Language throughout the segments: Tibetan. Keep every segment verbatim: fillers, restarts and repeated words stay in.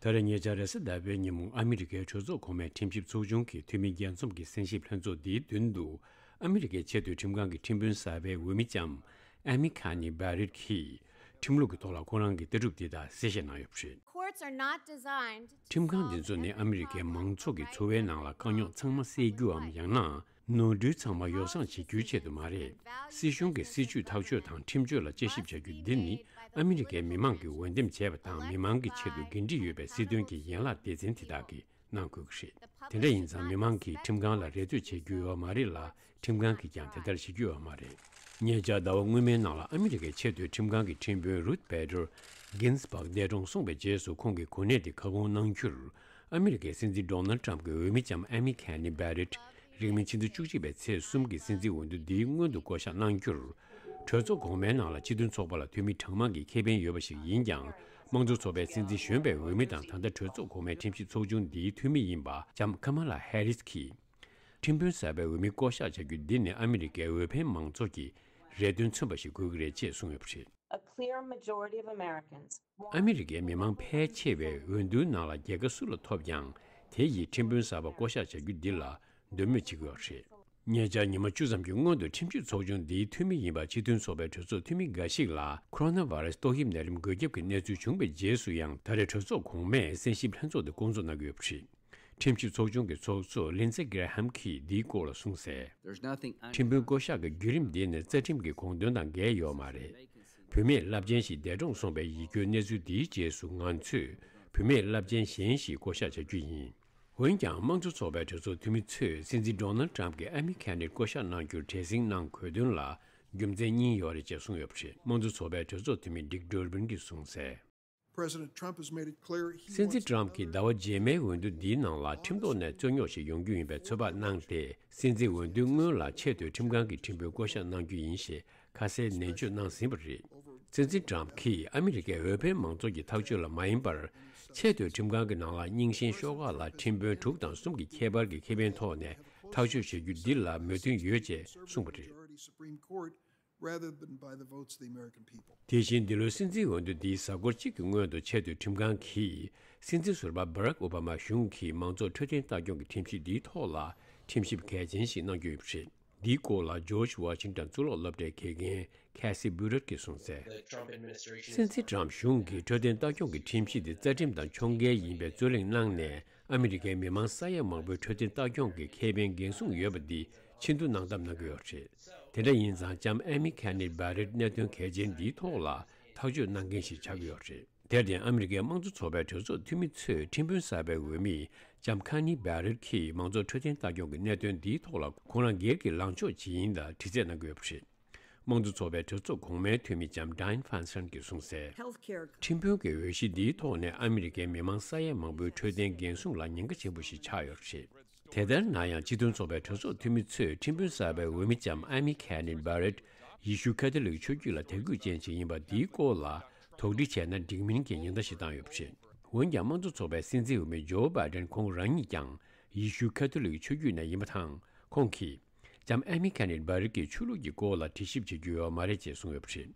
ད་རེས་ཉེ་ཆར་རེས་གཟའ་ཟླ་བའི་ཉིན་མོ་ཨ་མི་རི་ཀའི་གྲོས་ཚོགས་གོང་མའི་ཁྲིམས་ཞིབ་ཚོགས་ཆུང་གི་འཐུས་མི་རྒྱས་འཛོམས་ཀྱི་གསན་ཞིབ་ལྷན་ཚོགས་འདིའི་མདུན་དུ། ཨ་མི་རི་ཀའི་ཆེས་མཐོའི་ཁྲིམས་ཁང་གི་ཁྲིམས་དཔོན་གསར་པའི་འོས་མི་ལྕམ་ཨ་མི་ཁ་ནི་བྷ་རིད་ཀྱིས་ཁྲིམས་ལུགས་ཀྱི་ཐོག་ལ་ཁོ་རང་གི་ལྟ་གྲུབ་འདི་དག་གསལ་བཤད་གནང་ཡོད་པ་རེད། Courts are not designed to ཁྲིམས་ཁང་འདི་ཚོ་ནི་ཨ་མི་རི་ཀའི་མང་ཚོགས་ཀྱི་འཚོ་བའི་ནང་ལ་དཀའ་རྙོག་ཚང་མ་སེལ་རྒྱུའམ་ཡང་ན། ནོར་འཁྲུལ་ཚང་མ་ཡོ་བསྲང་བྱེད་རྒྱུའི་ཆེད་དུ་མ་རེད། སྲིད་གཞུང་གི་སྲིད་ཇུས་ཐག་གཅོད་དང་ཁྲིམས་གཅོད་ལ་དཔྱད་ཞིབ་བྱ་རྒྱུ་འདི་ནི་ཨ་མི་རི་ཀའི་མི་མང་གིས་འོས་འདེམས་བྱས་པ་དང་མི་མང་གི་ཆེད་དུ་འགན་འཁྲི་ཡོད་པའི་སྲིད་དོན་གྱི་ཡན་ལག་སྡེ་ཚན་དེ་དག་གིས་གནང་དགོས་ཀྱི་རེད། དེ་འདྲ་ཡིན་ཙང་མི་མང་གིས་ཁྲིམས་ཁང་ལ་རེ་ལྟོས་བྱེད་རྒྱུ་ཡོད་མ་རེད་ལ། ཁྲིམས་ཁང་གིས་ཀྱང་དེ་ལྟར་བྱེད་རྒྱུ་ཡོད་མ་རེད། ཉེ་ཆར་ཟླ་བ་སྔོན་མའི་ནང་ལ་ཨ་མི་རི་ཀའི་ཆེས་མཐོའི་ཁྲིམས་ཁང་གི་ཁྲིམས་དཔོན་རུད་བྷེ་ཏར་གིན་སི་བྷག་འདས་གྲོངས་སོང་བའི་རྗེས་སུ་ཁོང་གི་གོ་གནས་དེ་ཁ་སྐོང་གནང་རྒྱུར། ཨ་མི་རི་ཀའི་སྲིད་འཛིན་ཌོ་ནལ་ཊམ་གྱི་འོས་མི་ལྕམ་ཨ་མི་ཁ་ནི་བྷ་རིད། རིང་མིན་ཕྱི་ཟླ་བཅུ་གཅིག་པའི་ཚེས་གསུམ་གྱི་སྲིད་འཛིན་འོས་བསྡུ་འདིའི་སྔོན་དུ་བསྐོ་གཞག་གནང་རྒྱུར། གྲོས་ཚོགས་གོང་མའི་ནང་ལ་སྤྱི་མཐུན་ཚོགས་པ་ལ་འཐུས་མི་གྲངས་མང་གི་ཁེ་ཕན་ཡོད་པ་ཞིག་ཡིན་ཀྱང་། དམངས་གཙོ་ཚོགས་པའི་སྲིད་འཛིན་གཞོན་པའི་འོས་མི་དང་ད་ལྟ་གྲོས་ཚོགས་གོང་མའི་ཁྲིམས་ཞིབ་ཚོགས་ཆུང་འདིའི་འཐུས་མི་ཡིན་པ་ལྕམ་ཁ་མ་ལ་ཧེ་རིས་ཀྱིས། ཁྲིམས་དཔོན་གསར་པའི་འོས་མི་བསྐོ་གཞག་བྱ་རྒྱུ་འདི་ནི་ཨ་མི་རི་ཀའི་འོས་འཕེན་མང་ཚོགས་ཀྱི་རེ་འདུན་མཚོན་པ་ཞིག་དགོས་ཀྱི་རེད་ཅེས་གསུངས་ཡོད་པ་རེད། A clear majority of Americans want ཨ་མི་རི་ཀའི་མི་མང་ཕལ་ཆེ་བས་འོས་བསྡུའི་ནང་ལ་རྒྱལ་ཁ་སུ་ལ་ཐོབ་ཀྱང་དེ་ཡིས་ཁྲིམས་དཔོན་གསར་པ་བསྐོ་གཞག་བྱ་རྒྱུ་འདི་ལ་འདོད་མོས་བྱེད་ཀྱི་ཡོད་རེད། ཉེ་ཆར་ཉི་མ་བཅུ་ཙམ་གྱི་སྔོན་དུ་ཁྲིམས་ཞིབ་ཚོགས་ཆུང་འདིའི་འཐུས་མི་ཡིན་པ་སྤྱི་མཐུན་ཚོགས་པའི་གྲོས་ཚོགས་འཐུས་མི་འགའ་ཞིག་ལ་ཁོ་རོ་ན་བྷ་ར་སི་ཏོག་དབྱིབས་ནད་རིམས་འགོས་ཁྱབ་ཀྱི་གནས་ཚུལ་བྱུང་བའི་རྗེས་སུ་ཡང་ད་རེས་གྲོས་ཚོགས་གོང་མས་གསན་ཞིབ་ལྷན་ཚོགས་དེ་བསྐོང་ཚོགས་གནང་གི་ཡོད་པ་རེད། ཁྲིམས་ཞིབ་ཚོགས་ཆུང་གི་ཚོགས་གཙོ་ལིན་ཛེ་གྷི་རེ་ཧམ་གྱིས་འདིའི་སྐོར་ལ་གསུངས་གསལ། There's nothing un- ཁྲིམས་དཔོན་བསྐོ་གཞག་གི་བརྒྱུད་རིམ་འདི་ནི་རྩ་ཁྲིམས་ཀྱི་དགོངས་དོན་དང་འགལ་ཡོད་མ་རེད། བུད་མེད་རླབས་ཆེན་ཞིག་འདས་གྲོངས་སོང་བའི་ཡིད་སྐྱོའི་གནས་ཚུལ་འདིའི་རྗེས་སུ་ང་ཚོས་བུད་མེད་རླབས་ཆེན་གཞན་ཞིག་བསྐོ་གཞག་བྱ་རྒྱུ་ཡིན། འོན་ཀྱང་དམངས་གཙོ་ཚོགས་པའི་གྲོས་ཚོགས་འཐུས་མི་ཚོས་སྲིད་འཛིན་ཌོ་ནལ་ཊམ་གྱིས་ཨ་མི་ཁ་ནི་བསྐོ་གཞག་གནང་རྒྱུར་བྲེལ་ཟིང་གནང་དགོས་དོན་ལ་རྒྱུ་མཚན་གཉིས་ཡོད་རེད་ཅེས་གསུངས་ཡོད་པ་རེད། དམངས་གཙོ་ཚོགས་པའི་གྲོས་ཚོགས་འཐུས་མི་ཌིག་ཌོར་བིན་གྱིས་གསུངས་གསལ། President Trump has made it clear he སྲིད་འཛིན་wants ཊམ་གྱིས་ཟླ་བ་རྗེས་མའི་འོས་བསྡུ་འདིའི་ནང་ལ་ཁྲིམས་ཐོག་ནས་རྩོད་རྙོག་ཞིག་ཡོང་རྒྱུ་ཡིན་པའི་ཚོད་དཔག་གནང་སྟེ། སྲིད་འཛིན་འོས་བསྡུའི་སྔོན་ལ་ཆེས་མཐོའི་ཁྲིམས་ཁང་གི་ཁྲིམས་དཔོན་བསྐོ་གཞག་གནང་རྒྱུ་ཡིན་ཞེས་ཁ་གསལ་ནན་བརྗོད་གནང་ཟིན་པ་རེད། སྲིད་འཛིན་ཊམ་གྱིས་ཨ་མི་རི་ཀའི་འོས་འཕེན་མང་ཚོགས་ཀྱི་ཐག་གཅོད་ལ་མ་ཡིན་པར། ཆེས་མཐོའི་ཁྲིམས་ཁང་གི་ནང་ལ་རྙིང་ཞེན་ཤོག་ཁག་ལ་ཁྲིམས་དཔོན་དྲུག་དང་གསུམ་གྱི་ཁྱད་པར་གྱི་ཁེ་ཕན་ཐོག་ནས་ཐག་གཅོད་བྱེད་རྒྱུ་འདི་ལ་མོས་མཐུན་ཡོད་ཅེས་གསུངས་པ་རེད། Majority Supreme Court rather than by the votes of the American people. དེ་བཞིན་འདི་ལོའི་སྲིད་འཛིན་འོས་བསྡུ་འདིའི་གཟའ་འཁོར་གཅིག་གི་སྔོན་དུ་ཆེས་མཐོའི་ཁྲིམས་ཁང་གིས་སྲིད་འཛིན་ཟུར་པ་བྷ་རག་ཨོ་བྷ་མ་གཞུང་གིས་མང་གཙོ་འཕྲོད་བསྟེན་ལྟ་སྐྱོང་གི་ཁྲིམས་གཞི་འདིའི་ཐོག་ལ་ཁྲིམས་ཞིབ་གལ་ཆེན་ཞིག་གནང་རྒྱུ་ཡོད་པ་རེད། འདིའི་སྐོར་ལ་ཇོརྗ་ཝ་ཤིང་ཊོན་གཙུག་ལག་སློབ་གྲྭའི་དགེ་རྒན་ཁེ་སི་བྷུ་རད་ཀྱིས་གསུངས་གསལ། The Trump administration སྲིད་འཛིན་ཊམ་གཞུང་གིས་འཕྲོད་བསྟེན་ལྟ་སྐྱོང་གི་ཁྲིམས་གཞི་དེ་རྩ་ཁྲིམས་དང་ཕྱོགས་འགལ་ཡིན་པའི་རྩོད་གླེང་གནང་ནས། ཨ་མི་རི་ཀའི་མི་མང་ས་ཡ་མང་པོའི་འཕྲོད་བསྟེན་ལྟ་སྐྱོང་གི་ཁེ་ཕན་འགན་སྲུང་ཡོད་པ་འདི་ཕྱིར་བསྡུ་གནང་ཐབས་གནང་གི་ཡོད་རེད། དེ་འདྲ་ཡིན་ཙང་ལྕམ་ཨེ་མི་ཁ་ནི་བྷ་རེད་གནད་དོན་གལ་ཆེན་འདིའི་ཐོག་ལ་ཐག་གཅོད་གནང་མཁན་ཞིག་ཆགས་ཀྱི་ཡོད་རེད། དེར་བརྟེན་ཨ་མི་རི་ཀའི་དམངས་གཙོ་ཚོགས་པའི་གྲོས་ཚོགས་འཐུས་མི་ཚོས་ཁྲིམས་དཔོན་གསར་པའི་འོས་མི་ལྕམ་ཁ་ནི་བྷ་རེད་ཀྱིས་མང་གཙོ་འཕྲོད་བསྟེན་ལྟ་སྐྱོང་གི་གནད་དོན་འདིའི་ཐོག་ལ་ཁོང་རང་སྒེར་གྱི་ལངས་ཕྱོགས་ཇི་ཡིན་ལ་དྲི་རྩད་གནང་གི་ཡོད་པ་རེད། དམངས་གཙོ་ཚོགས་པའི་གྲོས་ཚོགས་གོང་མའི་འཐུས་མི་ལྕམ་ཌའེན་ཧྥན་སན་གྱིས་གསུངས་གསལ། Healthcare ཁྲིམས་དཔོན་གྱི་འོས་གཞི་འདིའི་ཐོག་ནས་ཨ་མི་རི་ཀའི་མི་མང་ས་ཡ་མང་པོའི་འཕྲོད་བསྟེན་འགན་སྲུང་ལ་ཉེན་ཁ་ཆེན་པོ་ཞིག་ཆགས་ཡོད་པ་རེད། དེ་ལྟར་ན་ཡང་སྤྱི་མཐུན་ཚོགས་པའི་གྲོས་ཚོགས་འཐུས་མི་ཚོས་ཁྲིམས་དཔོན་གསར་པའི་འོས་མི་ལྕམ་ཨ་མི་ཁ་ནི་བྷ་རེད་ཡེ་ཤུ་ཁ་ཐོ་ལིག་ཆོས་བརྒྱུད་ལ་དད་གུས་ཅན་ཞིག་ཡིན་པ་འདིའི་སྐོར་ལ་དོགས་འདྲི་བྱས་ན་འགྲིག་མིན་གྱི་ཉེན་བརྡ་ཞིག་བཏང་ཡོད་པ་རེད། འོན་ཀྱང་དམངས་གཙོ་ཚོགས་པའི་སྲིད་འཛིན་འོས་མི་ཇོ་བྷའི་ཌེན་ཁོང་རང་ཉིད་ཀྱང་ཡེ་ཤུ་ཁ་ཐོ་ལིག་ཆོས་བརྒྱུད་ནས་ཡིན་པ་དང་། ཁོང་གིས། ལྕམ་ཨེ་མི་ཁ་ནི་བྷ་རིད་ཀྱི་ཆོས་ལུགས་ཀྱི་སྐོར་ལ་དྲི་ཞིབ་བྱེད་རྒྱུ་ཡོད་མ་རེད་ཅེས་གསུངས་ཡོད་པ་རེད།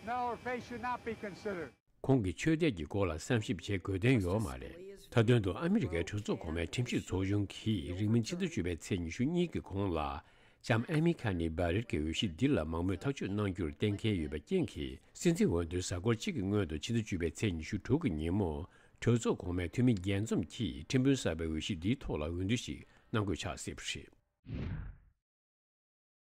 No, her faith should not be considered. ཁོང་གི་ཆོས་དད་ཀྱི་སྐོར་ལ་བསམ་ཞིབ་བྱེད་དགོས་དོན་ཡོད་མ་རེད། མཐའ་དོན་དུ་ཨ་མི་རི་ཀའི་གྲོས་ཚོགས་གོང་མའི་ཁྲིམས་ཞིབ་ཚོགས་ཆུང་གིས་རིང་མིན་ཕྱི་ཟླ་བཅུ་པའི་ཚེས་ཉི་ཤུ་གཉིས་ཀྱི་གོང་ལ། ལྕམ་ཨེ་མི་ཁ་ནི་བྷ་རིད་ཀྱི་འོས་གཞི་འདི་ལ་མང་མོས་ཐག་གཅོད་གནང་རྒྱུར་གཏན་འཁེལ་ཡོད་པའི་རྐྱེན་གྱིས། སྲིད་འཛིན་འོས་བསྡུའི་གཟའ་འཁོར་གཅིག་གི་སྔོན་དུ་ཕྱི་ཟླ་བཅུ་པའི་ཚེས་ཉི་ཤུ་དྲུག་གི་ཉིན་མོ། གྲོས་ཚོགས་གོང་མའི་འཐུས་མི་རྒྱས་འཛོམས་ཀྱིས་ཁྲིམས་དཔོན་གསར་པའི་འོས་གཞི་འདིའི་ཐོག་ལ་འོས་བསྡུ་ཞིག་གནང་དགོས་ཆགས་སྲིད་པ་རེད།